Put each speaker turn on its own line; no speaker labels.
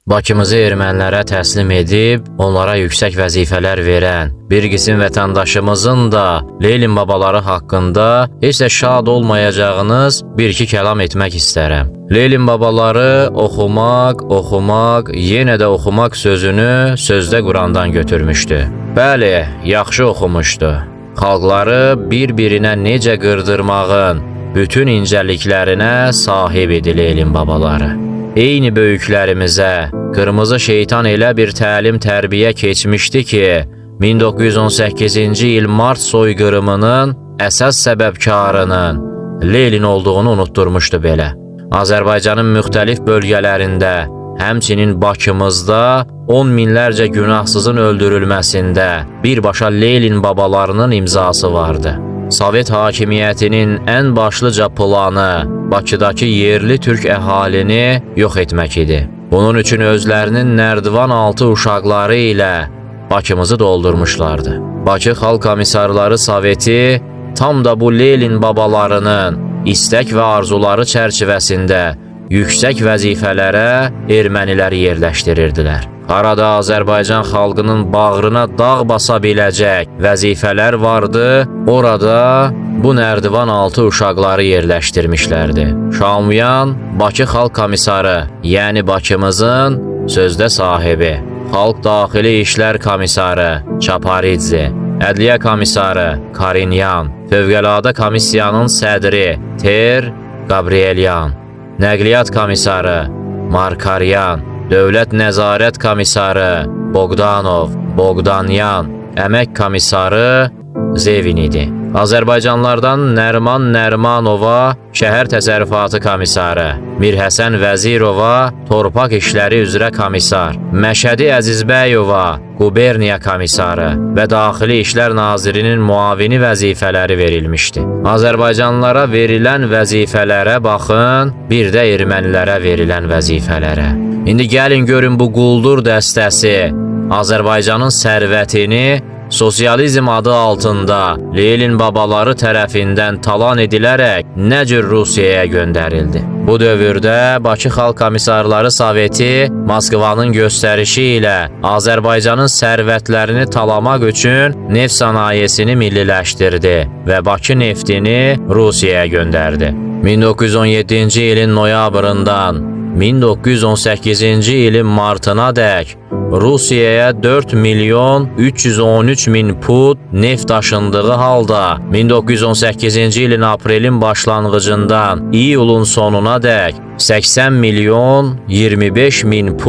Bakımızı ermənilərə təslim edib, onlara yüksək vəzifələr verən bir qisim vətəndaşımızın da Lenin babaları haqqında heç də şad olmayacağınız bir-iki kəlam etmək istərəm. Lenin babaları oxumaq, oxumaq, yenə də oxumaq sözünü sözdə Qurandan götürmüşdü. Bəli, yaxşı oxumuşdu. Xalqları bir-birinə necə qırdırmağın bütün incəliklərinə sahib idi Lenin babaları. Eyni böyüklərimizə qırmızı şeytan elə bir təlim tərbiyə keçmişdi ki, 1918-ci il mart soyqırımının əsas səbəbkarının Lenin olduğunu unutturmuşdu belə. Azərbaycanın müxtəlif bölgələrində, həmçinin Bakımızda 10 minlərcə günahsızın öldürülməsində birbaşa Lenin babalarının imzası vardı. Sovet hakimiyyətinin ən başlıca planı Bakıdakı yerli türk əhalini yox etmək idi. Bunun üçün özlərinin nərdivan altı uşaqları ilə Bakımızı doldurmuşlardı. Bakı Xalq Komissarları Soveti tam da bu Lenin babalarının istək və arzuları çərçivəsində yüksək vəzifələrə erməniləri yerləşdirirdilər. Harada Azərbaycan xalqının bağrına dağ basa biləcək vəzifələr vardı, orada bu nərdivan altı uşaqları yerləşdirmişlərdi. Şaumyan Bakı Xalq Komissarı, yəni Bakımızın sözdə sahibi, Xalq Daxili İşlər Komissarı Çaparidze, Ədliyyə Komissarı Karinyan, Fövqəladə Komissiyanın sədri Ter Gabrielyan, Nəqliyyat Komissarı Markaryan, Dövlət Nəzarət Komissarı Bogdanov, Bogdanyan, Əmək Komissarı Zevin idi. Azərbaycanlardan Nərman Nərmanova şəhər təsərrüfatı komissarı, Mirhəsən Vəzirova torpaq işləri üzrə komissar, Məşədi Əzizbəyova quberniya komissarı və Daxili İşlər Nazirinin müavini vəzifələri verilmişdi. Azərbaycanlılara verilən vəzifələrə baxın, bir də ermənilərə verilən vəzifələrə. İndi gəlin görün bu quldur dəstəsi Azərbaycanın sərvətini sosializm adı altında Lenin babaları tərəfindən talan edilərək nə cür Rusiyaya göndərildi. Bu dövrdə Bakı Xalq Komissarları Soveti Moskvanın göstərişi ilə Azərbaycanın sərvətlərini talamaq üçün neft sənayesini milliləşdirdi və Bakı neftini Rusiyaya göndərdi. 1917-ci ilin noyabrından 1918-ci ilin martına dək Rusiyaya 4 milyon 313 min pud neft daşındığı halda 1918-ci ilin aprelin başlanğıcından iyulun sonuna dək 80 milyon 25 min pud